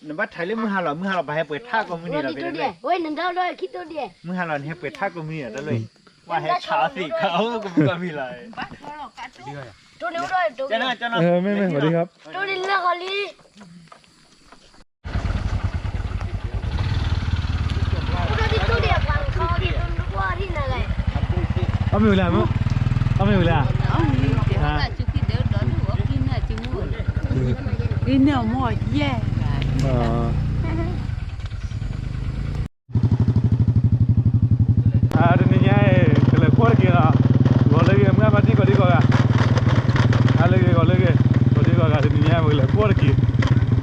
နဘၣ်ထဲးလၢမုၢ်ဟါလီၤ မုၢ်ဟါလီၤ ပဟဲပှဲၤထးကိးမုၢ်နံၤဒီး ဝဲနဒီဒီးခံတိဒီး မုၢ်ဟါလီၤ နဟဲပှဲၤထးကိးမုၢ်နံၤဒီး တၢ်လီၤ ပှၤဟဲဆးအီၤသ့ၣ်ခါ အိၣ်ကမုၢ်ကီၢ်မံၤလီၤ တိန့ၣ်ဒီး တိန့ၣ်လၢဃီလံ အမ့ၢ်ဝဲလဲၣ် အမ့ၢ်ဝဲလဲၣ် တနံၤညါအံၤ ကလဲၤခိၣ်တက့ၢ်လီၤ, ဂီၤလၢဂ့ၤ မုၢ်ဟါဖးတံၢ် ဂီၤဒံဂီၤဂၤ, ဟါလၢဂ့ၤ ဂီၤလၢဂ့ၤ ဂီၤဒံဂီၤဂၤ တနံၤညါအံၤ ပကလဲၤခိၣ်တက့ၢ်,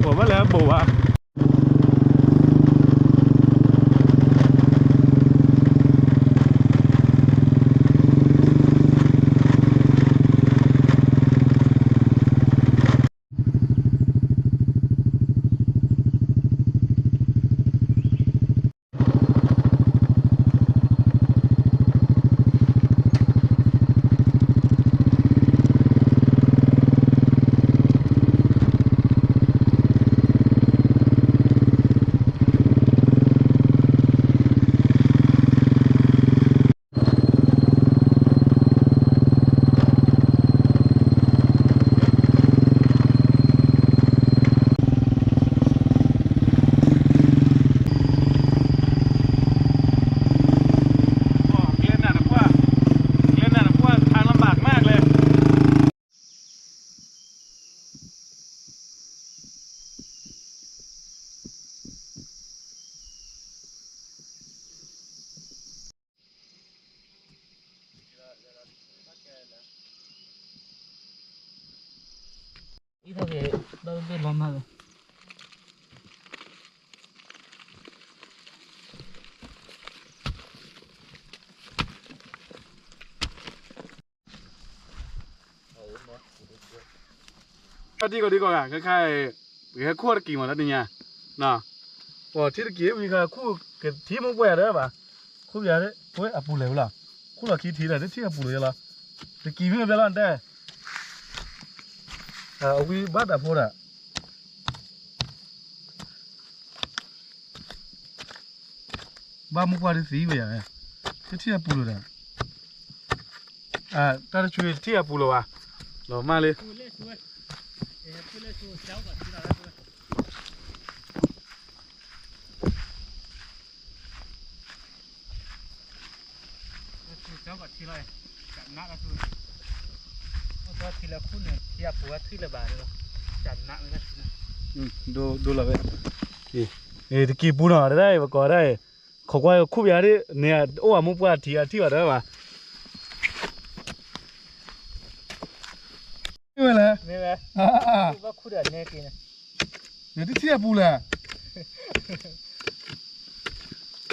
ပှၤဘၣ်လဲၤဘိးဘၣ် ဖးတံၢ်ကီၤဒံကီၤဂၤ ခဲခါအံၤ ပကဟဲခိၣ်တက့ၢ်မး တနံၤညါ, ပှၤထံၣ်တက့ၢ် မံၤခါခူၣ် ကထံၣ်မိၢ်ပှၢ်ယၤဒီးဘၣ်, ခူၣ်ပယၤ ဝဲအပူၤလဲၣ်ဝဲလီၤ, ခူၣ်လီၤခံထံၣ်ဒီး တထံၣ်အပူၤလီၤယဲလီၤ, တက့ၢ်မ့ၢ်ဘျဲလီၤနတဲ, အဝံဘၣ်တၢ်ဖိဒီး ဘၣ်မိၢ်ပှၢ်ဒ်သံဝဲယၤ, တထံၣ်အပူၤလီၤဒီး, တၢ်တဆူထံၣ်အပူၤလီၤဘၣ်, လီၤမၢ်လံ ဒိလီၤဝဲ, တက့ၢ်ပူၤနီၤ တဒၣ်အံၤ ပကိးဒၣ်အံၤ, ခိးကွၢ်ခူၣ်ပယၤဒ်န့ၣ် အိၣ်အမိၢ်ပှၢ်ထံၣ်အထံၣ်ဘၣ်တဘၣ်, မ့ၢ်ဝဲလဲၣ်, နတထံၣ်အပူၤလဲၣ်,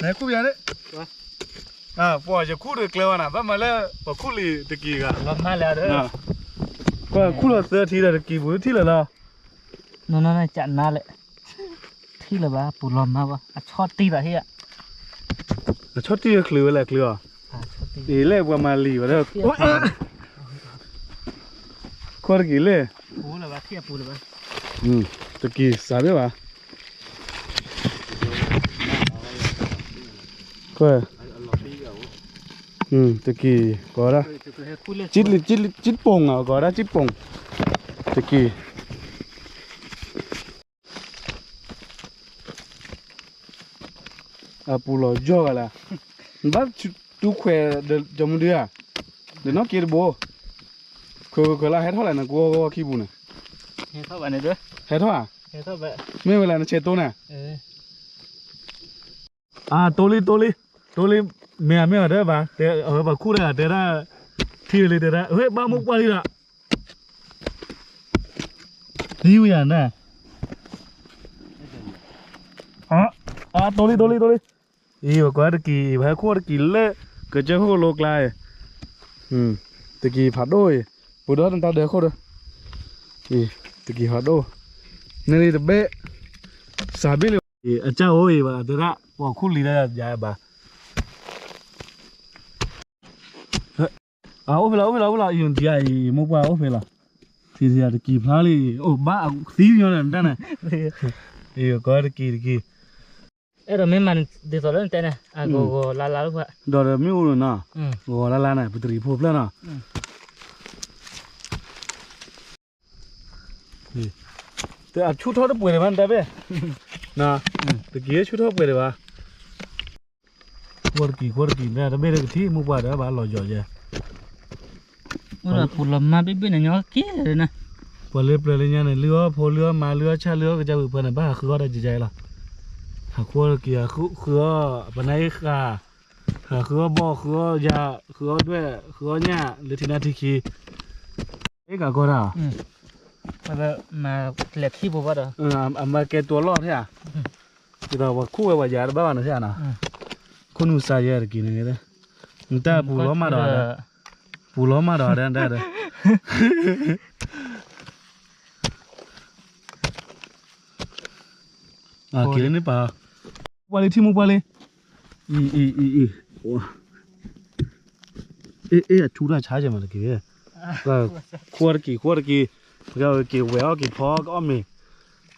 နခူၣ်ပယၤဒ်, ပှၤယခူၣ်တကျဲဘၣ်နၤ ဘၣ်မၤလၢ ပှၤခူၣ်လံတက့ၢ်ဂၤ, ကွၢ်ခူၣ်လီၤသၢထံၣ်ဒီးတက့ၢ်ပူၤထံၣ်လၢာ်လီၤ, နနကနၣ်လဲၣ်, ထံၣ်လၢၤဘၣ် ပူၤလီၤမၢ်ဘၣ် အဆီၣ်တံၢ်ဘၣ်ဟ့ၣ်, အဆီၣ်တံၢ်ချုးဝဲလဲၣ်ချုးအီၤ, အံၤလဲၣ်ပှၤမၤလံၤဝဲဒီး, ခိၣ်တက့ၢ်လဲၣ်, တက့ၢ်စးဘၣ်ဘၣ်, တက့ၢ်ကိးဒၣ်, ကၠံပိာ်အကိးဒၣ် ကၠံပိာ်, တက့ၢ် အပူၤလီၤယီၢ်ဂၤလၢ်, နဘၣ်တူၢ်ခွဲးဒီး ကၠီမုၢ်ဒုဧါ, ဒီးနီၣ်က့တဘိ, ခွဲးခွဲးခွဲးလၢဟဲထီၣ်လဲၣ် နကွၢ်ဂီၢ်ခံပူၤန့ၣ်, ဟဲထီၣ်ဧါ, မ့ၢ်ဝဲလၢနဆဲးတိၢ်န့ၣ်, တိၢ်လံ တိၢ်လံ တိၢ်လံ, မ့ၢ်ဧါမ့ၢ်ဧါတဲဘၣ်, အဝဲပှၤခူၣ်တဂၤတဲဒၣ်, ထံၣ်ဝဲလံတဲဒၣ် အဝဲဘၣ်မိၢ်ပှၢ်လံဒီး သံဝဲယၤန့ၣ်, တိၢ်လံ တိၢ်လံ တိၢ်လံ, အံၤ ပကွၢ်တက့ၢ် ပဟဲခိၣ်တက့ၢ်လၢ ကစၢၢ်ခိၣ်လိကျါ, တက့ၢ်ဖးဒိၣ်အံၤ, ပူၤဒီးနတၢ်ဒၢခိၣ်ဒီး, တက့ၢ်ဖးဒိၣ်, န့ၣ်လံတဘ့ၣ်, စးဘ့ၣ်လံ, အကၢ်အိၣ်အံၤဘၣ် တဲဒၣ်ပှၤခူၣ်လံၤဒၣ်ယၤဘၣ် အိၣ်ဖဲလီၤ အိၣ်ဖဲလီၤ အိၣ်ဖဲလီၤ အံၤ ယမိၢ်ပှၢ်အိၣ်ဖဲလီၤ, ထံၣ်တကံၢ်ဖျါလံ, အိၣ်ဘၣ်အသံညီနၤတၢ်န့ၣ်, အကီတကံၢ်တကံၢ်, အဲၣ်ဒိးမ့ၢ်မၤဒ်သိးလၢနတဲန့ၣ် အဂီၤဂီၤလါလါလၢပှၤ, ဒီးမ့ၢ်အိၣ်နီၤ, ဂီၤဂီၤလါလါန့ၣ် ပတရံးဖိဖျၢၣ်နီၤ, အဆူၣ်ထီၣ်တပှဲၤဒံးဘၣ်နတၢ်ဘ့ၣ်, တကံၢ်ဆူၣ်ထီၣ်ပှဲၤဒံးဘၣ် ဃိတကံၢ် ဃိတကံၢ် တၢ်တဘ့ၣ်တကထံၣ် မိၢ်ပှၢ်ဒီးဘၣ်လီၤယီၤယဲ, ပူၤလီၤမါဘ့ၣ်ဘ့ၣ်န့ၣ်ညီက့ၤလၢန, ပှၤလၢပျၢၤလၢညါန့ၣ် လုၢ်အီၣ်ဖိလုၢ်အီၣ်မါလုၢ်အီၣ်ဆၣ်လုၢ်အီၣ်ကစၢ်ဝံၤဖၢန့ၣ် ဘၣ်ဟးဃုအီၣ်တၢ်ကကဲလီၤ, ဟးဃိတကံၢ် ဟးဃုအီၣ် ပနၢ်အ့ၣ်ဃာ်, ဟးဃုအီၣ်ဘီၣ် ဃုအီၣ်ယၤ ဃုအီၣ်ဒွဲၣ် ဃုအီၣ်ညၣ် လၢထံနၢ်ထံခံ, အ့ၣ်ကးကီတၢ် မၤကျဲခံဘိဘၣ်ဒီး, အမၤကဲတိၤလီၢ်ထဲဧါ, ဒ်သိးပှၤခူၣ်ဝဲပှၤယၤတဘၣ်ဘၣ်န့ၣ်ထဲဧါနီၤ, ခိၣ်နူာ်စါယဲတက့ၢ်န့ၣ်, နတၢ်ပူၤလီၤမၢ်ဒီး, ပူၤလီၤမၢ်ဒီးဒၣ်ဒီး, က့ၤလၢန့ၣ်ပာ်, ပှၤလံထံမိၢ်ပှၢ်လံ, အံၤ အံၤ အံၤ အံၤ အ့ အ့ အထူတၢ်ဆါယဲမးတက့ၢ်, ဃိတကံၢ် ဃိတကံၢ်, က့ၤဝဲၤအီၣ်က့ၤဖီကအီၣ်မ့ၤ, အံၤ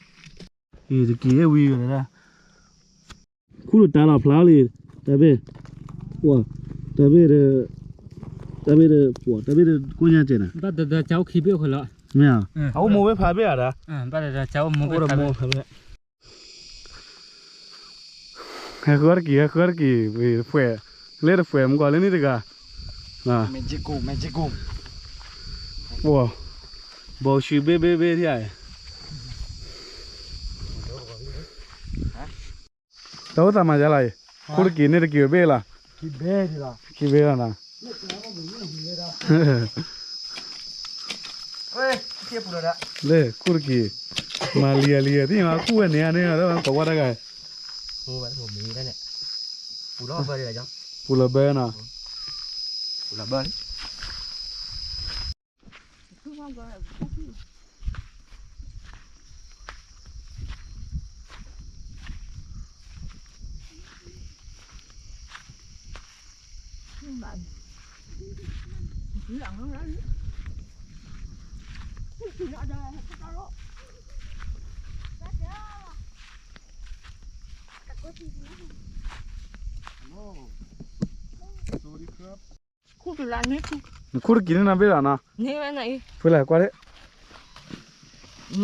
တကံၢ်အ့ၣ်ဝံၤဝဲဒၣ်, ခူၣ်တတါလီၤဖျါလံ, တၢ်ဘ့ၣ်, တၢ်ဘ့ၣ်ဒီး, တၢ်ဘ့ၣ်ဒီး, တၢ်ဘ့ၣ်ဒီးကိၣ်ညါကဲနၤ, ဘၣ်တဒၢကၠိခံဘ့ၣ်အိၣ်ခဲလီၤ, မ့ၢ်ဧါ, အအိၣ်မိၢ်ဝဲဖးဘ့ၣ်ဧါဒီး, ဘၣ်တဒၢကၠိအိၣ်မိၢ်ဝဲဖးဘ့ၣ် ဟဲဃုအီၣ်တက့ၢ် ဟဲဃုအီၣ်တက့ၢ်, ဝ့ၢ်တဖှဲး, လၢတဖှဲးမုၢ်ကီၢ်လၢန့ၣ်တဂၤ, ပှၤ, ဘီၣ်ဆူၣ်ဘ့ၣ်ဘ့ၣ်ဘ့ၣ်ထံဧါ, တၢ်အိၣ်သးမၤယါလီၤအံၤ, ခူၣ်တက့ၢ်န့ၣ်တက့ၢ်ဘ့ၣ်လီၤ, ခံဘ့ၣ်လီၤနီၤ လၢခူၣ်တက့ၢ်, မၤလံၤအလံၤအသ့ၣ်ညါခူၣ်ဝဲန့ၣ်န့ၣ်လၢပှၤကွၢ်တၢ်ဂၤ, ပူၤလီၤဘၢနီၤ, ပူၤလီၤဘၢ ခူၣ်တက့ၢ်န့ၣ်နီၤဘ့ၣ်လီၤနီၤ, ဖဲလဲၣ်ကွၢ်လၢ,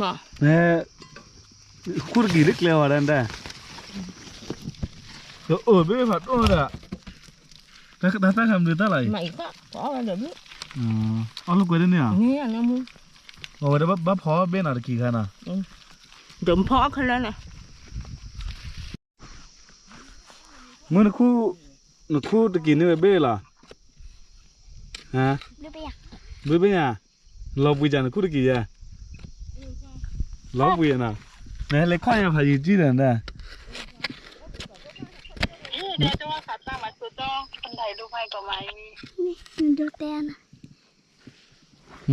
ခူၣ်တက့ၢ်လၢကျဲဝဲဒၣ်, အၢ ဘ့ၣ်ဖးဒိၣ်ဒီး, တၢ်တၢ်တၢ်ခါမနုၤတၢ်လီၤအံၤ, အီၣ်လိာ်ကွဲတန့ၢ်ဧါ, အဝဲဒၣ်ဘၣ်ဖီဘ့ၣ်နီၤတက့ၢ်ခါနီၤ, ဖီခဲလၢာ်န့ၣ် မ့ၢ်နခူၣ်, နခူၣ်တက့ၢ်န့ၣ်ဝဲဘ့ၣ်လီၤ, ဘ့ၣ်ဘ့ၣ်ညါ, လီၤပှံၤကနခူၣ်တက့ၢ်ယဲ, လီၤပှံၤနီၤ, နဟဲလဲၤခီၣ်ယဲဖးယံာ်တံၢ်ဒီးနဒၣ် န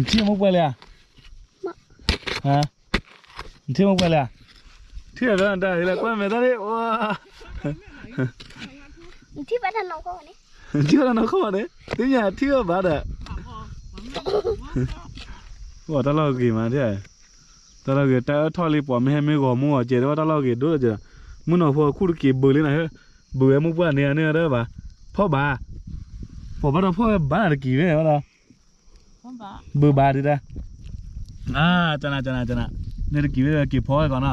ထံၣ်မိၢ်ပှၢ်လံဧါ, နထံၣ်မိၢ်ပှၢ်လံဧါ, ထံၣ်ဒီးတၢ်ဟဲလၢကွၢ်မဲာ်တၢ်န့ၣ်, ထံၣ်ဒီးနီၢ်ခိၣ်န့ၣ်, သ့ၣ်ညါထံၣ်အီၤဘၣ်ဒီး, တၢ်လီၢ်ဂ့ၤမး, တၢ်လီၢ်ဂ့ၤ တၢ်အၢၣ်ထီၣ်လံ ပှၤမ့ၢ်ဟဲမ့ၢ်ဂီၤမူအီၤ ကဲဒ်ဝဲတၢ်လီၢ်ဂ့ၤဒိၣ်ဒီး, မုၢ်နီၢ်ဖိခူၣ်တက့ၢ်ဘုးလံနၤ, ဘုးဝဲမိၢ်ပှၢ်န့ၣ်န့ၣ်ဒီးဘၣ်, ဖီၣ်ဘၣ်, ပှၤဘၣ်ဒီးဖီၣ်ဝဲဘၣ်နၤတက့ၢ်ဝဲဘၣ်ဒီး ဘုးဘၣ်ဒံးဒၣ်, ကနၤကနၤကနၤ, န့ၣ်တက့ၢ်ဝဲက့ၤဖီဝဲကီးနီ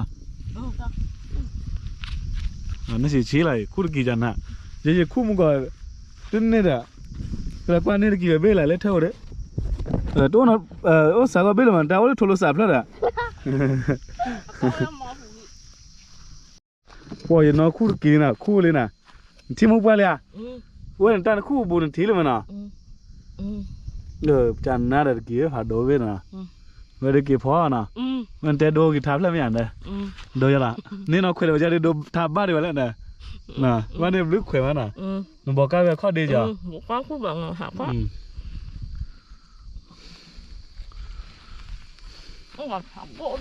ၤ, န့ၣ်စံးဆ့လီၤ ခူၣ်တက့ၢ်ကနၤ, ယဲယခူၣ်မူကီး, တန့ၢ်ဒီး, ကကွၢ်န့ၣ်တက့ၢ်ဝဲဘ့ၣ်လၢလဲၤထၢၣ်ဝဲဒီး, တအိၣ်နီၤ, အိၣ်စးဂီၢ်ဘ့ၣ်လီၤမး တၢ်အိၣ်လၢထိလိစးဖျၢၣ်ဒီး ပှၤယနီၢ်ခူၣ်တက့ၢ်နၤ ခူၣ်လံနၤ, နထံၣ်မိၢ်ပှၢ်လံဧါ, ဝဲနတၢ်နခူၣ်အဘူးနထံၣ်လၢၤမးနီၤ, ကနၤဒီးတက့ၢ်ဖးဒိၣ်ဘ့ၣ်နီၤ, ဝဲဒၣ်က့ၤဖီနီၤ, ဝဲနတဲဒိဂ့ၤထါဖျၢၣ်မ့ၢ်ဧါဒီး, ဒိယလီၤ, န့ၣ်နီၢ်ခွဲးဒီးဝဲဒၣ်ဒိထါဘၣ်ဒံးဝဲလၢနၤ, ဘၣ်န့ၣ်ဘျုးခွဲးမးနီၤ, နဘီကါဝဲခီၣ်ဒ့ကီး, ပကိးဝဲ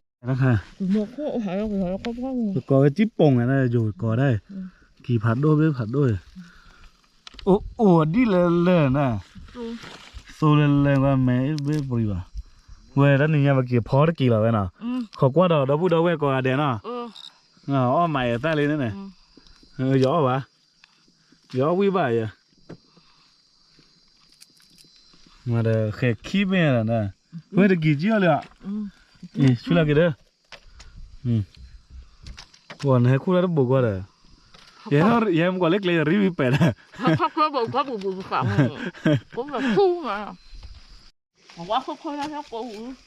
ကၠံၣ်ပိၣ်န့ၣ် ယိၤကိးဒၣ်, က့ၤဖးဒိၣ်ဘ့ၣ်ဖးဒိၣ်, အိၣ်ဒ်လဲၣ်လဲၣ်နၤ, သိလၢလဲၤဝဲမဲာ်ဘ့ၣ်ပှံၤဘၣ်, ဝဲတနံၤညါပက့ၤဖီတက့ၤလီၤဝဲနီၤ, ခိးကွၢ်ဒီးဒီပုၢ်ဒီဝဲၢ်ကိးဂၤဒဲးနီၤ, အီၣ်မးယသၣ်လံန့ၣ်, ယအီၣ်ဘၣ်, ယအီၣ်ဝံၣ်ဘၣ်ယၤ, မၤဒီးဃဲၤခံဘ့ၣ်, ဝဲတက့ၤကံအီၤလံ, ဆူလီၤက့ၤဒီး, ပှၤနဟဲခူၣ်တၢ်တဘိးကွၢ်ဒီး, ယဟဲမုၢ်ကီၢ်လၢကျဲယရံဝံၤပဲာ်ဒီး,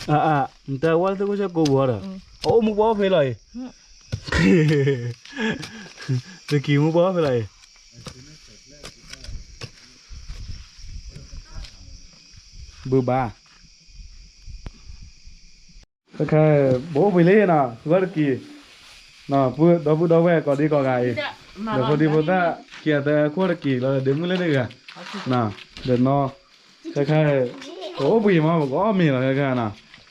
အါအါ, နတဲဝဲလၢသ့ၣ်ခိၣ်ဆၢကိးပူၤဒီး, အအိၣ်မူပှၢ်အိၣ်ဖဲလီၤအံၤ, တက့ၤမူပှၢ်အိၣ်ဖဲလီၤအံၤ, ဘုဘၣ် တခါ, ပအိၣ်ဘှံးလံနီၤ, ဝဲတက့ၤ, ဒီပုၢ်ဒီဝဲၢ်ကိးဒံကိးဂၤအံၤ, ဒီးဖိဒံဖိသၣ်ခံဂၤသၢဂၤခိၣ်တက့ၤလီၤဒီးမုၢ်လၢတဂၤ, ဒီးနီၤ, တခါ, ပအိၣ်ဘှံးမး ပကအီၣ်မ့ၤလီၤတခါနီၤ,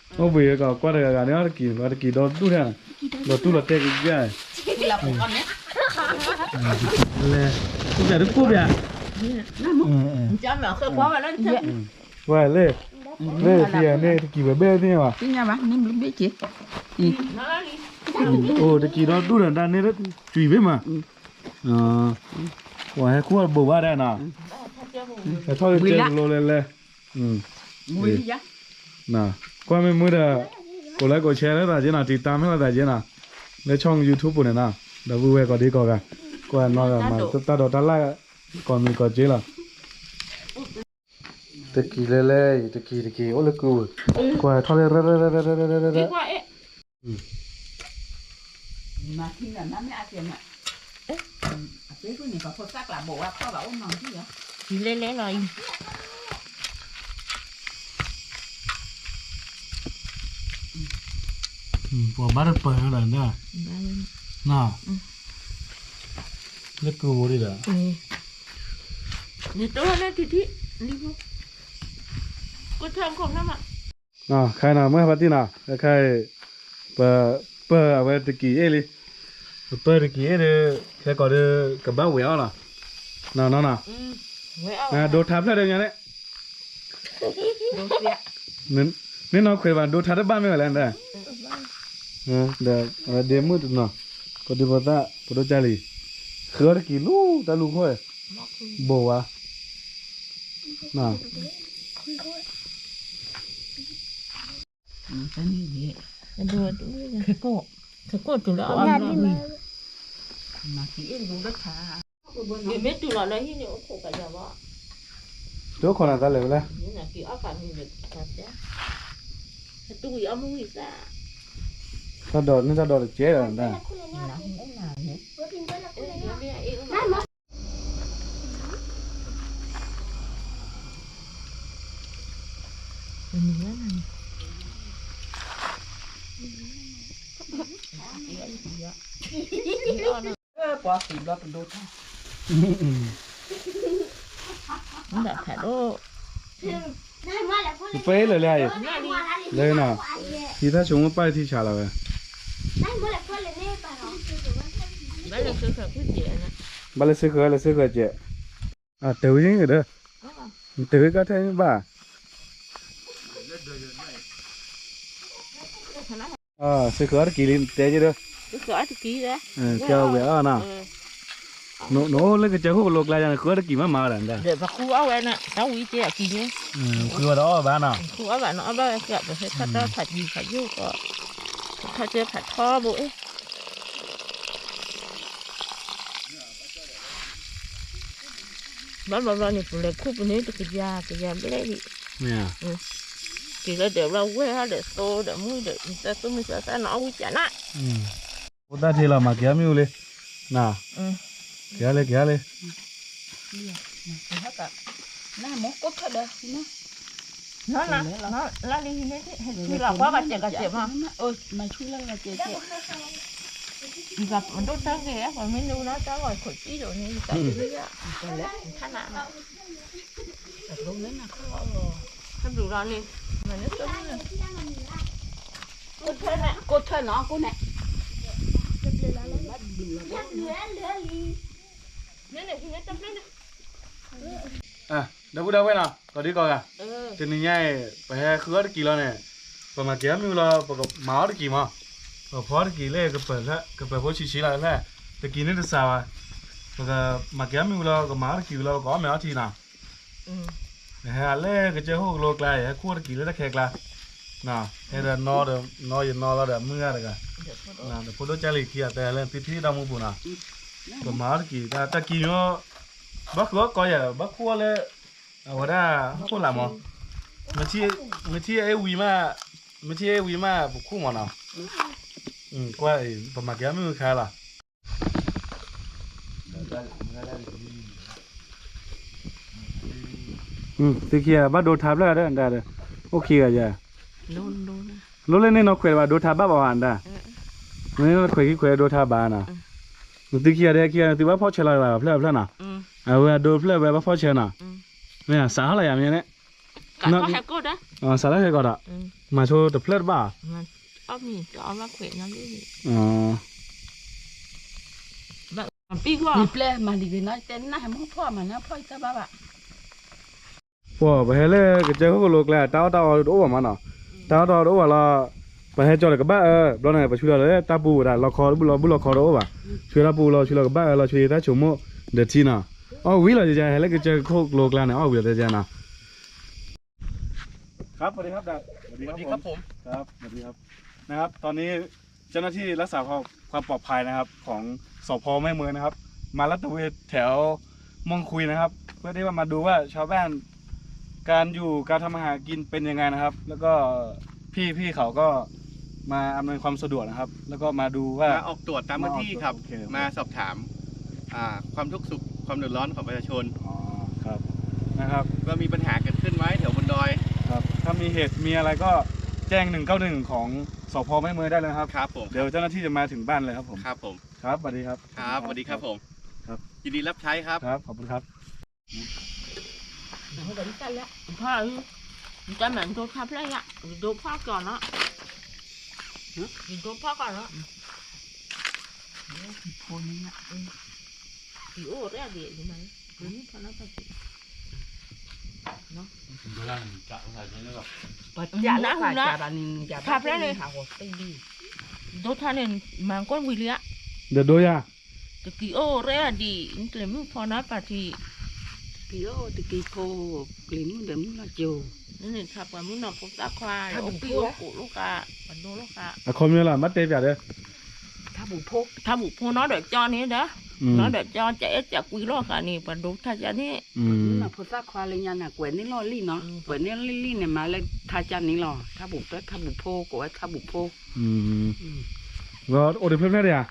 အိၣ်ဘှံးကီးကွၢ်တဂၤဂၤန့ၣ်အီၣ်တက့ၤ ပှၤတက့ၤဒီဒူၣ်ထဲ, ဒီးတူၢ်လီၤတဲာ်ကယၢ် လဲၤ, အိၣ်ပျးတကိၢ်ပျး, ဝဲလဲၣ်, လၢခံဂၤန့ၣ် တက့ၤဝဲဘဲၣ်သ့ၣ်ညါဘၣ်, အိၣ်တက့ၤဒီဒူၣ်ဒီးတၢ်န့ၣ် ကွံာ်ဘ့ၣ်မး, ပှၤဟဲခူၣ်အဘိးဘၣ်ဒၣ်နီၤ, ဟဲထီၣ်ကဲကလိလဲၤလဲၤ, ကွၢ်မ့ၢ်မုာ်ဒီး, ကိးlikeကိးshareလၢသးက့နီၤ, တံၤတၢ်မ့ၢ်လီၤသးက့နီၤ, လၢ channel YouTube ပူၤန့ၣ်နီၤ, ဒီပုၢ်ဝဲၢ်ကိးဒံကိးဂၤ, ကွၢ်နီၤဂၤမၤတၢ်ဒိးတၢ်လၢ်, ကိးမံၤကိးက့လီၤ, တက့ၤလဲၤလဲၤအံၤ တက့ၤတက့ၤ အိၣ်လၢကုၢ်, ကွၢ်ထီၣ်လၢ မၤထံန့ၣ် မ့ၢ်အကဲန့ၣ်, အပ့ၤကွံာ်န့ၣ် ပှၤဖိသၣ်ကျးဘိးဝဲဖီၣ်ဘၣ်အိၣ်နီၤထံၣ်လီၤ, လဲၤလဲၤလီၤအံၤ, ပှၤဘၣ်တပၢၢ်နီၤဒီး, လၢကုၢ်ဘိဒံးဒီး, နတိၢ်လၢထံထံၣ်, လံဖိ, ကိၢ်ထၢၣ်ခိၣ်ဖျၢၣ်မး ခါနီၤ မုၢ်ဟါဖါတံၢ်နီၤ ခဲခါအံၤ ပပၢၢ်အဝဲတကံၤအ့ၣ်လံ, ပပၢၢ်တကံၤအ့ၣ်ဒီး ခဲကိးဒီး ကဘၣ်ဝဲၤအီၣ်လီၤ, နီၢ်နီၢ်နီၤ, ဒိထါဖျၢၣ်ဒီးညါန့ၣ်, မ့ၢ်နီၢ်ခွဲးဘၣ် ဒိထါတဘၣ်မ့ၢ်ဝဲလဲၣ်, ဒီးအဝဲဒ့မုၣ်တနီၤ ပဒုးပသၣ် ပဒိၣ်ကၢ်လံၤ ဃုအီၣ်တကံၤလူၤ တၢ်လူၤခိၣ်, ဘိးဝါ ခဲကိၣ်တုၤလၢအီၣ်မ့ၤ, မ့ၢ်တုၤလီၤလၢဟံၣ်န့ၣ် အိၣ်ခိးကယီၤဘၣ်, တအိၣ်ခိးနၤတၢ်လဲၤဝဲလဲၣ်, တၢ်ဒိးန့ၢ်တၢ်ဒိးတကဲဒီးတၢ် ပှၤသံဘျီပဒိထါ, ပှဲၤလၢာ်လၢအံၤ, လၢနီၤ, ယသးဆိကမိၣ်ပၢ်ထံဆးလီၤဝဲ, ဘၣ်လၢစ့ဃၢၤကွံာ်စ့, ဘၣ်လၢစ့ဃၢၤလၢစ့ဃၢၤကဲး, တဝံၤဒီး, တဝံၤကထၢၣ်ဘၣ် စ့ဃၢၤအီၣ်တကံၤလံ တဲက့ၤဒီး, ကဲဝဲအီၣ်နီၤ, နအိၣ်လၢကစၢၢ်ခိၣ်ကလိကျါယၤန့ၣ် ဃုအီၣ်တကံၤမးမးဝဲဒၣ်, ဃုအီၣ်ဝဲန့ၣ် တၢ်ဝံၤကဲအကံၤန့ၣ်, ဃုအီၣ်ဒီးအီၣ်ဘၣ်နီၤ, ဃုအီၣ်ဘၣ်နီၤ အီၣ်ဘၣ်ဝဲကဲ ပဟဲထီၣ်တၢ်ဖးယံၤဖးယိၣ်ကီး, ထီၣ်ကဲဖးထီဘိအ့ၣ် ဘၣ်ဘျီဘျီန့ၣ် ပလဲၤခူၣ်ပန့ၢ်တကယၤကယၤဘျဲၣ်ဒံး, က့ၤလၢဒဲးဘျီဝဲၢ်ဒီးသိဒီးမုၢ်ဒီး မ့ၢ်သၢသူၣ်မ့ၢ်သၢသၣ်နီၤ အီၣ်ဝံၣ်ကၢ်နၤ, ဖိသၣ်ထံလီၤ မၤက့ၤအီၣ်မ့ၣ်အူလံ, နၤ, က့ၤလံ က့ၤလံ, နမ့ၢ်ကိၢ်ထၢၣ်ဒီး လၢလံဟံးန့ၢ် ဟဲဆူလီၤကွၢ်ကစဲးကစဲးမး, မၤဆူလီၤကစဲးကစဲး, ယကဒိၣ်တၢ်ဂ့ၤ ပှၤမ့ၢ်နုၤလီၤတၢ်ဂီၤခိၣ်စံၣ်ဒိၣ်န့ၣ် ယကဒိၣ်ယၤ, ခါနၤ, ဟဲဘျုးလီၤန့ၣ်, မၤန့ၢ်ကိၢ်ထၢၣ်န့ၣ်, ကိၢ်ထၢၣ်နီၤ ကိၢ်န့ၣ်, န့ၣ်န့ၣ် ဟံးန့ၢ်တၢ်ဖျၢၣ်န့ၣ်, အ ဒီပုၢ်ဒီဝဲၢ်နီၤ ကိးဒံကိးဂၤ, တနံၤညါအံၤ ပဟဲဃုအီၣ်တကံၤလီၤန့ၣ်, ပမၤက့ၤအီၣ်မ့ၣ်အူလီၤ ပကမၤအီၣ်တကံၤမး, ပဖီအီၣ်တကံၤလၢ ကပၢၤဖိဆံးဆံးလီၤဖဲ, တကံၤန့ၣ်တစှၤဘၣ်, ပကမၤက့ၤအီၣ်မ့ၣ်အူလီၤ ပကမၤအီၣ်တကံၤဝံၤလီၤ ပကအီၣ်မ့ၤအီထံနီၤ, ဟဲလၢကစၢၢ်ခိၣ်ကလိကျါအံၤ ဟဲခူၣ်တကံၤလၢတၢ်ခဲကျါ, ဟဲဒီးနီၢ်ဒီးနီၢ်ယနီၢ်လီၤဒီးမုၢ်ဂၤတဂၤ, ဒီးဖိဒိၣ်ကၢ်လံၤခံဂၤတဲလၢသုထံၣ်တၢ်မူပူၤနီၤ, ပမၤအီၣ်တကံၤ တၢ်ကံၤညီ ဘၣ်ဃုအီၣ်ကီယၤ ဘၣ်ခူၣ်အီၣ်လၢ အဝဲဒၣ် ခိၣ်လၢ်မး, မ့ၢ်ထံၣ်အဝံၤမး, မ့ၢ်ထံၣ်အဝံၤမး ပခူၣ်မးနီၤ, ကွၢ်အံၤ ပမၤက့ၤအီၣ်မ့ၣ်အူခါလီၤ. သုခံဂၤဘၣ်ဒိထါဖျၢၣ်ဒီး အိၣ်ခံဂၤယၤ, လိၣ်လၢန့ၣ်နီၢ်ခွဲးဘၣ်ဒိထါဘၣ်ဘၣ်ဝဲဒၣ်, န့ၣ်နီၢ်ခွဲးခံခွဲးဒိထါဘၣ်နီၤ, သုခံဂၤဒီးခံဂၤန့ၣ် သုဘၣ်ဖီၣ်ဆၢလီၤဘၣ်ဖျၢၣ်ဖျၢၣ်နီၤ, အဝဲအဒိဖျၢၣ်ဝဲဘၣ်ဖီၣ်ဆၢနီၤ, မ့ၢ်စးထီၣ်လၢယၤမ့ၢ်န့ၣ်, စးထီၣ်ဟဲကီးဒီး, မၤဆိတဖျၢၣ်တဘၣ်, ပျဲမၤလံၤဂ့ၤနီၤ တဲနၢ်ဟဲမုၢ်ဖီၣ်မၤနၢ်ဖီၣ်အံၤတၢ်ဘၣ်ဘၣ်, ပှၤပဟဲလၢကစၢၢ်ခိၣ်ကလိကျါ တၢ်အီၣ်တၢ်အီတအိၣ်ဘၣ်မးနီၤ, တၢ်အီၣ်တၢ်အီတအိၣ်ဘၣ်လီၤ, ပဟဲကၠီဒီးကဘၣ်အၢ, ဘျီန့ၣ် ပဆူလီၤလၢတၢ်ပူၤဝဲဒၣ် လီခီတဘူၣ်လီၤဘူၣ်လီခီတအိၣ်ဘၣ်, ဆူတၢ်ပူၤလီၤ ဆူလီၤကဘၣ်အၢလီၤ ဆူတၢ်ဆိကမိၣ်ဒီးထံနီၤ, အီၣ်ဝံၤလီၤ ယဟဲလၢကစၢၢ်ခိၣ်ကလိကျါန့ၣ် အီၣ်ဝံၤလီၤတဲကနီၤ ครับ สวัสดีครับ สวัสดีครับ สวัสดีครับผม ครับ สวัสดีครับ นะครับ ตอนนี้เจ้าหน้าที่รักษาความความปลอดภัยนะครับ ของ สภ.แม่เมยนะครับ มาลาดตระเวนแถวม่องคุยนะครับ เพื่อที่ว่ามาดูว่าชาวบ้าน การอยู่การทำมาหากินเป็นยังไงนะครับ แล้วก็พี่พี่เขาก็มาอำนวยความสะดวกนะครับ แล้วก็มาดูว่า มาออกตรวจตามพื้นที่ครับ มาออกตรวจ โอเค โอเค มาสอบถาม อ่า ความทุกข์สุขความเดือดร้อนของประชาชน อ๋อ ครับ นะครับ ว่ามีปัญหาเกิดขึ้นไหมแถวบนดอย ครับ ถ้ามีเหตุมีอะไรก็แจ้ง หนึ่งเก้าหนึ่ง ของ สภ.แม่เมยได้เลยนะครับ ครับผม เดี๋ยวเจ้าหน้าที่จะมาถึงบ้านเลยครับผม ครับผม ครับ สวัสดีครับ ครับ สวัสดีครับผม ครับ ยินดีรับใช้ครับ ครับ ขอบคุณครับ ဖါအံၤ တၢ်မၤဒိထါဖျၢၣ်ယၤ ဒိဖီၣ်ကီးနီၤ ဒိဖီၣ်ကီးနီၤ ကံၤအိၣ်ရဲၣ်ဒံး ယမၤ ပှၤကနၢ်ဟူနီၤ ထါဖျၢၣ်န့ၣ် ဒိထါန့ၣ် မၤကွၢ်ဝံၤလံဧါ ဒီးဒိယၤ တကံၤအိၣ်ရဲၣ်ဒံး နကျဲၤမုၢ်ဖီနီၤပာ်ထံး တကံၤအိၣ် တကံၤဖိ ကျဲၤမုၢ်ဒီးမုၢ်လီၤကၠိၤ န့ၣ်န့ၣ် ထါပှၤမုၢ်နီၤဖိသၣ်ခွါ အိၣ်ပံၣ်အိၣ်ကိးလိာ်ဃာ် ပှၤဒိလိာ်ဃာ် အခီပညီလီၤ မ့ၢ်တဲပၠးဒီး ထါပူၤဖိ ထါပူၤဖိနီၢ်ဒီးကၠီန့ၣ်ဒီး နီၢ်ဒီးကၠီ ကအဲၣ်ကကွံလိာ်ဃာ်န့ၣ် ပှၤဒိထါကၠီန့ၣ် မုၢ်နီၤဖိသၣ်ခွါလၢညါန့ၣ် ကွဲးန့ၢ်လီၢ်လံၣ်နီၤ ကွဲးန့ၢ်လီၢ်လံၣ်န့ၣ် မၤလၢထါကၠီန့ၣ်လီၤ ထါပူၤဖျၢၣ် ထါပူၤဖိ ကိးဝဲထါပူၤဖိ အိၣ်တဖျၢၣ်ဖျၢၣ်ဒံးဧါ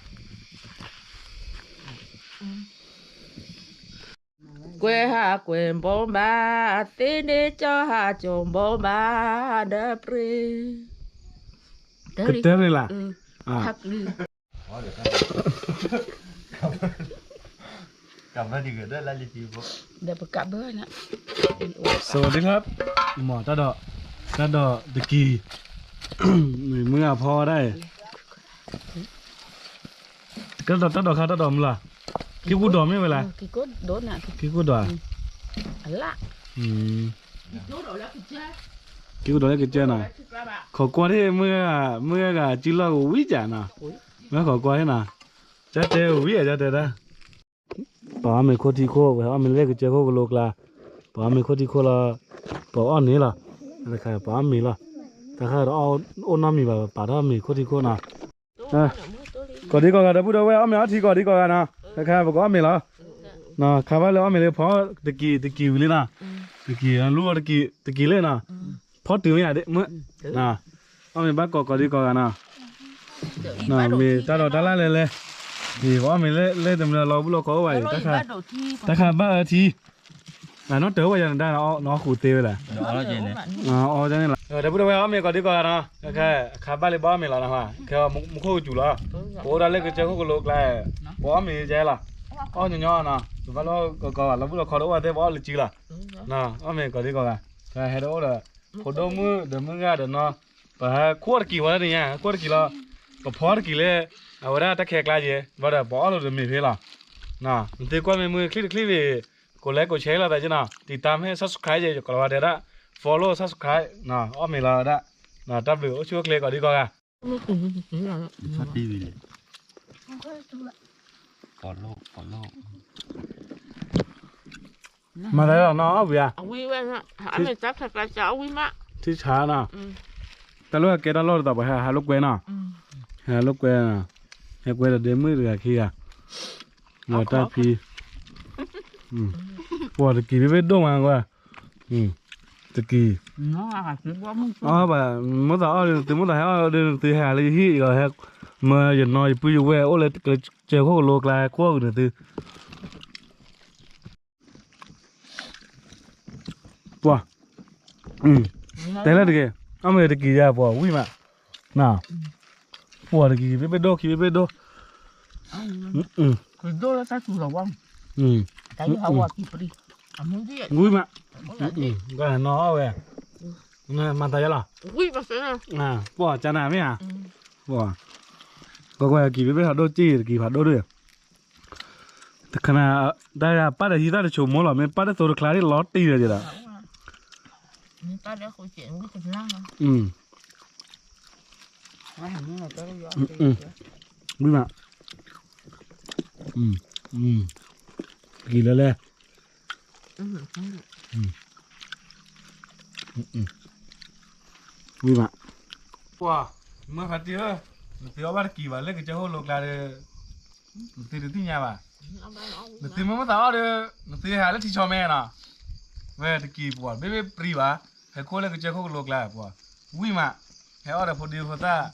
ကွဲးဟးကွဲးဘိးဘၣ် သ့န့ၢ်ကၠီဟးကၠီဘိးဘၣ် ဒီးပြ့ ကတၢၢ်ရ့ၣ်လၢ် ခါကလုာ် ကဘၢဒံးကဒၢလၢလံၤပံၤဖိ ဒီးပကဘၢနၤ สวัสดีครับ မ့ၢ်တၢ်ဒီး တၢ်ဒီးတကံၤ မုၢ်အဖီဒၣ်အံၤ တၢ်ဒီးတၢ်ဒီးခါတၢ်ဒီးမုၢ်လီၤ ကံၢ်ကူၣ်ဒီးမ့ၢ်ဝဲလဲၣ် ကံၢ်ကူၣ်ဒီး ကံၢ်ကူၣ်ဒီး ကံၢ်ကူၣ်ဒီးလၢကစၢၢ်နီၤ ခိးကွၢ်ထံၣ်မုၢ်ဂၤ မုၢ်ဂၤကံၢ်လီၢ်ကဝံၤကၢ်နီၤ မ့ၢ်ခိးကွၢ်ထံၣ်နီၤ ကၢ်တဲဝံၤအကၢ်တဲဒၣ် ပှၤအီၣ်မ့ၤခိၣ်ထံခိၣ် ပှၤအီၣ်မ့ၤလၢကစၢၢ်ခိၣ်ကလိကျါ ပှၤအီၣ်မ့ၤခိၣ်ထံခိၣ်လီၤ ပှၤအီၣ်န့ၣ်လီၤ ပှၤအီၣ်မ့ၤလီၤ တၢ်ခါဒီးအိၣ်နီတမံၤဘၣ် ပာ်ထီၣ်မ့ၤခိၣ်ထံခိၣ်နီၤ ကိးဒံကိးဂၤဒီပုၢ်ဒီဝဲၢ် အီၣ်မ့ၤအီထံကိးဒံကိးဂၤနီၤ တၢ်ခါပကအီၣ်မ့ၤလီၤ ခါဘၣ်လၢအီၣ်မ့ၤလၢဖီတကံၤတကံၤဝံၤလံနီၤ တကံၤလူၤတကံၤတကံၤလၢနီၤ ဖီတုၤမ့ၢ်ဧါ မ့ၢ် အီၣ်မ့ၤဘၣ်ကိးကိးဒံကိးဂၤနီၤ မ့ၢ်တၢ်ဒီးတၢ်လၢ်လဲၣ်လဲၣ် မ့ၢ်ပအီၣ်မ့ၤလၢတမံၤလီၤ လီၤဘူၣ်လီၤခီအိၣ်ဘၣ်အံၤ တၢ်ခါဘၣ်အၢထံ နီၢ်တၢ်ဝဲယၤနဒါ နအီၣ်ဃုာ်သ့ဝဲလဲၣ် အီၣ်န့ၣ်လီၤ ဒီပုၢ်ဒီဝဲၢ် အီၣ်မ့ၤကိးဒံကိးဂၤနီၤ ခါဘၣ်လၢဘၣ်အီၣ်မ့ၤလီၤနီၤ ခဲမူခိၣ်ကစူၤလီၤ ပအိၣ်ဒၣ်လၢကစၢၢ်ခိၣ်ကလိကျါ ပအီၣ်မ့ၤကဲလီၤ အီၣ်ညီညီနီၤ ပဘၣ်လီၢ်ကီကီဘၣ် လီၤဘူၣ်လီၤခီတအိၣ်ဘၣ်သ့ၣ် ပအီၣ်လၢစုလီၤ အီၣ်မ့ၤကိးဒံကိးဂၤ ဟဲတအိၣ်ဒီး ဖိဒိၣ်မုၣ်ဒီးမုၢ်ဂၤဒီးနီၤ ပဟဲခူၣ်တကံၤဝဲဒၣ်န့ၣ်ညါ ခူၣ်တကံၤလီၤ ပဖီတကံၤလၢ အဝဲဒၣ်တၢ်ခဲကျါယဲ ဘၣ်ဒီးပအီၣ်လိာ်တမ့ၤဖဲလီၤ နသုကွၢ်မ့ၢ်မုၢ်ချံၣ်တချံၣ်ဘၣ် ကိးလဲကိးဆဲးလီၤသးကနီၤ တံာ်တၢ်မ့ၢ် subscribe ယဲ ယကလီၤဝဲတဲဒၣ် follow subscribe အီၣ်မ့ၤလီၤဝဲဒၣ် တၢ်ဘျုးအိၣ်ဆူၣ်အိၣ်ချ့ကိးဒံကိးဂၤ မၤတၢ်လီၤနီၤအီၣ်ဝံၤဧါ ထံဆါနီၤ တၢ်လၢဟဲကဲတၢ်လီၢ်တသးပှၤဟဲဟးလိာ်ကွဲနီၤ ဟဲလိာ်ကွဲ ဟဲကွဲဒီးဒဲမုၣ်တဂၤခံဂၤ ဝဲတၢ်ဖံ ပှၤတကံၤဘ့ၣ်ဘ့ၣ်ဒိၣ်မးကွၢ် တကံၤ အဘၣ် မိၣ်သးအီၣ်ဒုး သုမိၣ်သးဟဲအီၣ်ဒုး သုဟဲလၢယဟံၣ် မၢယနီၤယပုၢ်ယဝဲၢ်အိၣ်လၢကစၢၢ်ခိၣ်ကလိကျါ ခိၣ်ဂုာ်န့ၣ်သု ပှၤ တဲလၢတက့ၢ် အမ့ၢ်တကံၤယၤပှၤဝံၣ်မး ပှၤတကံၤဘ့ၣ်ဘ့ၣ်ဒိၣ်ခံဘ့ၣ်ဘ့ၣ်ဒိၣ် ဝံၣ်မး နီၤအီၣ်ဝဲ မၤသးယါလီၤ ပှၤကနၤမ့ၢ်ဧါ ကွၢ်ကွၢ် တကံၤဘ့ၣ်ဘ့ၣ်ဖးဒိၣ်ကံၢ် တကံၤဖးဒိၣ်ဒၣ် တခါနၤ တၢ်ပၢ်ဒီးဟံးသၣ်တဆိမိၣ်လီၤ မ့ၢ်ပၢ်တသိးတချါဒ်လီၤတံၢ်လၢၤဒီး ဝံၣ်မး ကံၤလၢလဲၣ် ဝံၣ်မး ပှၤ မၢဖါတံၢ်ဧၢ နသုအီၣ်ဘၣ်တကံၤဘၣ်လၢကစၢၢ်ခိၣ်လိကျါဒီး နသုတသ့ၣ်ညါဘၣ် နသုမ့ၢ်မ့ၢ်သးအီၣ်ဒီး နသုဟဲလၢထံဆီမဲနီၤ ဝဲတကံၤပှၤ ဘ့ၣ်ဘ့ၣ်ပြံဘၣ် ဟဲခိၣ်လၢကစၢၢ်ခိၣ်ကလိကျါ ပှၤ ဝံၣ်မး ဟဲအီၣ်ဒီးဖိဒံဖိသၣ်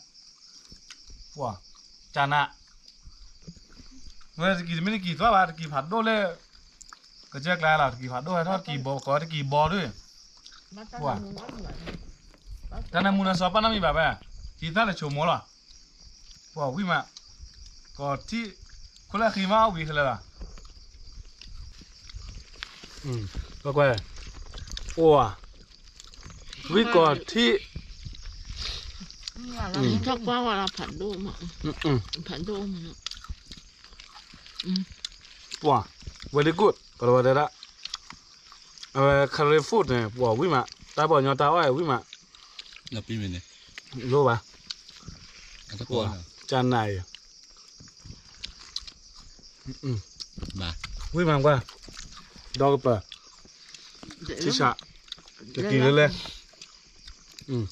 ပှၤ ကနၤ ဝဲတကံၤတမ့ၢ်တကံၤသွါဘၣ် တကံၤဖးဒိၣ်လၢ ကစၢၢ်ကျါလီၤ တကံၤဖးဒိၣ်ဟဲထီၣ်တကံၤဘီကီး တကံၤဘီဒုး ပှၤ တၢ်နၢမူနၢစီပာ်နီတမံၤဘၣ်ဝဲ ဟံးသၣ်တဆိမိၣ်လီၤ ပှၤဝံၣ်မး ကီးထံၣ် ခိၣ်လၢဃံမးအီၣ်ဝံၤခဲလၢာ်လီၤ ကွၢ်ကွၢ် ပှၤ ဝံၣ်ကီးထံၣ် ထီၣ်ကွၢ်ဝဲလီၤဖးဒိၣ်မး ဖးဒိၣ်မး ပှၤ very good ကလီၤဝဲတဲဒၣ် အဝဲ curry food န့ၣ် ပှၤဝံၣ်မး တၢ်ပီၣ်ညီတၢ်အီၣ်ဝံၣ်မး လိၣ်ဘၣ် ကနၤအံၤ ဝံၣ်မးကွၢ် ဒီကပၤ ထံဆး တကံၤလၢလဲၣ်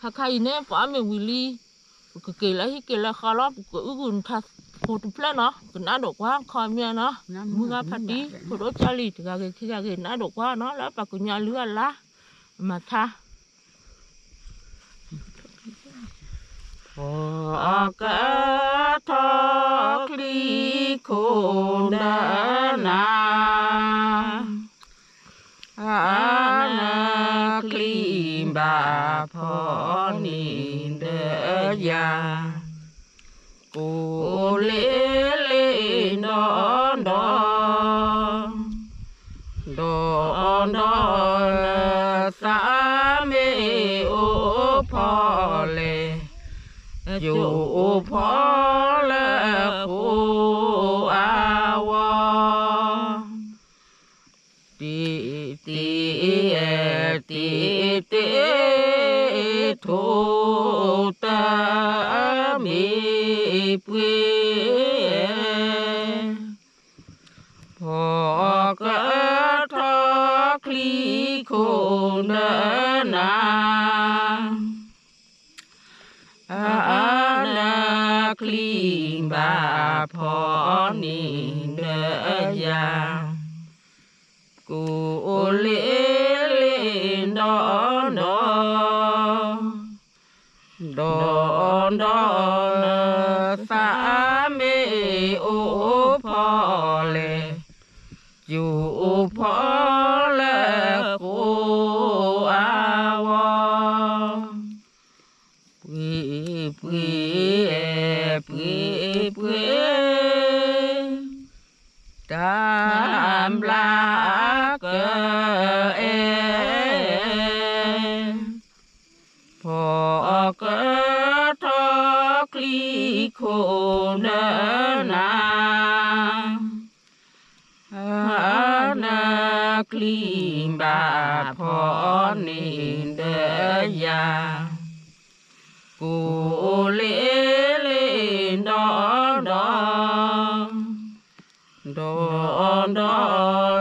ခါခါအံၤန့ၣ် ပှၤအီၣ်မ့ၤဝံၤလံ ပကက့ၤလၢဟံၣ်က့ၤလၢဃီလီၤ ပကအုၣ်ဂုာ်နထါဖိတဖျၢၣ်နီၤ ကနၣ်ဒိးကွၢ်ခီမ့ၢ်နီၤ မုၢ်ဂၤဖါတံၢ် ဖိဒိၣ်ကၢ်လံၤ တဂၤဂ့ၤခံဂၤဂ့ၤ နၣ်ဒိးကွၢ်နီၤ လၢပှၤကညီအလုၢ်အလၢ် မၤထါ ပကထီၣ်ချံခိၣ်နၢနၤ အနချံဘၣ်ဖီနံၤဒီးယၤ ကိးလ့လ့ဒီဒီ ဒီဒီနသးမ့ၢ်အိၣ်ဖီလဲၣ် ယအိၣ်ဖီလၢဃိာ်အဝီ တံၤတံၤအဲၣ်တံၤတ့ ထိၣ်တၢ်မ့ၢ်ပှ့ၤ ပကထီၣ်ချံခိၣ်နၢနၤ အနချံဘၣ်ဖီနံၤဒီးယၤ ကိးလ့လ့ဒီဒီ ဒီဒီနသးမ့ၢ်အိၣ်ဖီလဲၣ် ယအိၣ်ဖီလၢဃိာ်အဝီ ပှ့ၤပှ့ၤအဲၣ်ပှ့ၤပှ့ၤ တၢ်ဘျါကအဲၣ် ပကထီၣ်ချံခိၣ်နၢနၤ ဘၣ်ဖီၣ်န့ၢ်ဒီးယၤ, ကိးလ့လ့ဒီဒ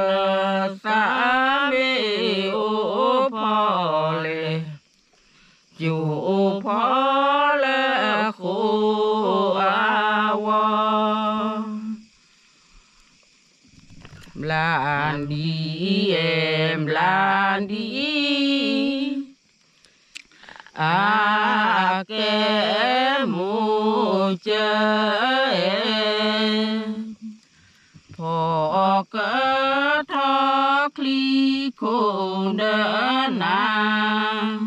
ီ, ဒီဒီလၢသးမ့ၢ်အိၣ်ဖီၣ်လဲၣ်, ကၠိဖီၣ်လၢဃိာ်အဝီ, ဘျါဒ်အဲၣ်ဘျါဒ်အံၤ, အကဲမိၢ်ကၢ, ဖီၣ်ကထီၣ်ချံခိၣ်ဒီးနၤ,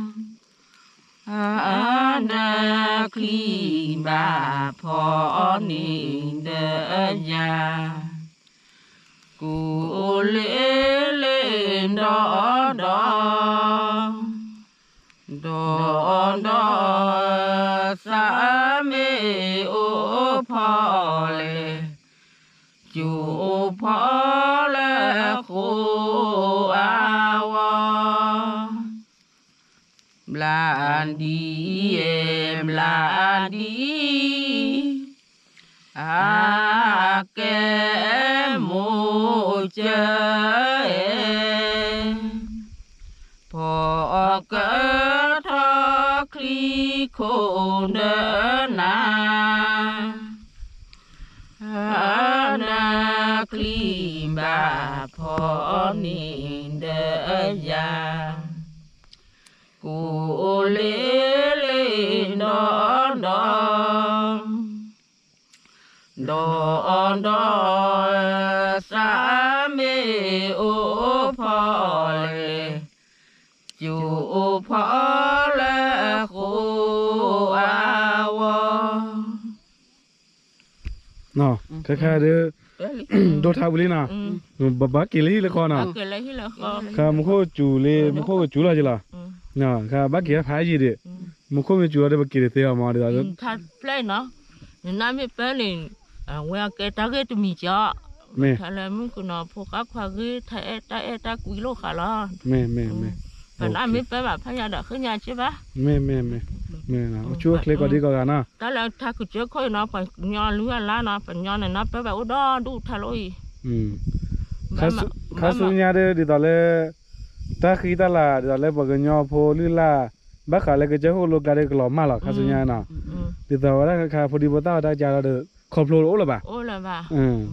ဒီးချံဘၣ်ဖီၣ်န့ၢ်ဒီးယၤ, ကိးလ့လ့ဒီဒီ, ဒီဒီ, သးမ့ၢ်အိၣ်ဖီၣ်လဲၣ်, ကၠိဖီၣ်လၢဃိာ်အဝီ, ဘျါဒ်အဲၣ်ဘျါဒ်အံၤ, အကဲမိၢ်ကၢ, ဖီၣ်ကထီၣ်ချံခိၣ်ဒီးနၤ, ဒီးချံဘၣ်ဖီၣ်န့ၢ်ဒီးယၤ, ကိးလ့လ့ဒီဒီ, ဒီဒီ, သးမ့ၢ်အိၣ်ဖီၣ်လဲၣ်, ကၠိဖီၣ်လၢဃိာ်အဝီ, ခဲခါဒီး ဒိၣ်ထါဝံၤလံနီၤ, ဘၣ်က့ၤလၢဟံၣ်လၢဃီနီၤ, ခဲမူခိၣ်စူၤလံ မူခိၣ်ကစူၤလီၤက့ၤလီၤ, ခဲဘၣ်က့ၤဖးယံၤဒံး, မူခိၣ်မ့ၢ်စူၤလီၤဒီး ပက့ၤတသ့အီၤမး, ဖျဲၣ်နီၤ, နနၢ်မ့ၢ်ပၢန့ၣ်, ဝဲအကဲတၢ်ဂ့ၢ်တမံၤကီ, မ့ၢ်, ထါလၢမုၢ်ကနီၤဖိဃၣ်ခွါဂ့ၢ် ထါအဲၣ်တၢ်အဲၣ်တၢ်ကွံလိာ်ဃာ်လီၤ, မ့ၢ်, မ့ၢ်, မ့ၢ်, ပနၢ်မ့ၢ်ပၢဘၣ်ဖးညါဒီး ဃ့ညါက့ဘၣ်, မ့ၢ်, မ့ၢ်, မ့ၢ်, အိၣ်ဆူၣ်အိၣ်ချ့ကိးဒံကိးဂၤနီၤ, တၢ်လၢထါကစၢၢ်ခိၣ်အံၤနီၤ ပှၤကညီလုၢ်အလၢ်နီၤ ပှၤကညီန့ၣ် နၢ်ပၢဘၣ်အိၣ်ဒီဒူၣ်ထါလီၤအံၤ, ခါဆူညါဒီး ဒ်သိးလၢ တၢ်ဃံတၢ်လၤ ဒ်သိးလၢပှၤကညီဖိလုၢ်လၢ် ဘၣ်ဃးလၢကစၢၢ်ခိၣ်လိကျါဒီးကလီၤမၢ်လီၤ ခါဆူညါနီၤ, ဒ်သိးဝဲဒၣ်ခါဖိဒံဖိသၣ်ဝဲတၢ်ကါလီၤဒီး ခီဖျိအိၣ်လၢၤဘၣ်,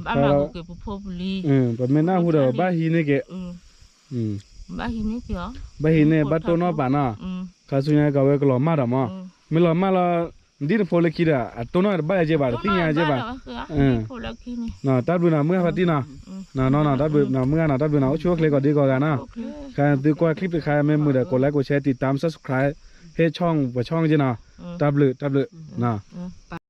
ဘၣ်မၤက့ၤပဖိပလံၤ, ပမ့ၢ်နၢ်ဟူဒီးဘၣ်ဟံးန့ၢ်က့ၤ, ဘၣ်ဟံးန့ၢ်က့ၤ, ဘၣ်ဟံးန့ၢ် ဘၣ်တိၢ်နီၣ်ပာ်နီၤ, ခါဆူညါကဝဲကလီၤမၢ်ဒီးမး, မ့ၢ်လီၤမၢ်လီၤ ဒ်နဖိလၢခံဒီး အတိၢ်နီၣ်တဘၣ်ယဲက့ဘၣ် တသ့ၣ်ညါယဲက့ဘၣ်, တၢ်ဘျုးနီၤ မုၢ်ဂၤဖါတံၢ်နီၤ, နီၤနီၤ တၢ်ဘျုးနီၤ မုၢ်ဂၤနီၤ တၢ်ဘျုးနီၤ အိၣ်ဆူၣ်အိၣ်ချ့ကိးဒံကိးဂၤနီၤ, သုကွၢ် clip တခါ မ့ၢ်မုာ်ဒီး ကိး like ကိး share တံာ်တာ် subscribe ဟ့ၣ် ช่อง ပှၤ ช่อง က့နီၤ, တၢ်ဘျုး တၢ်ဘျုးနီၤ.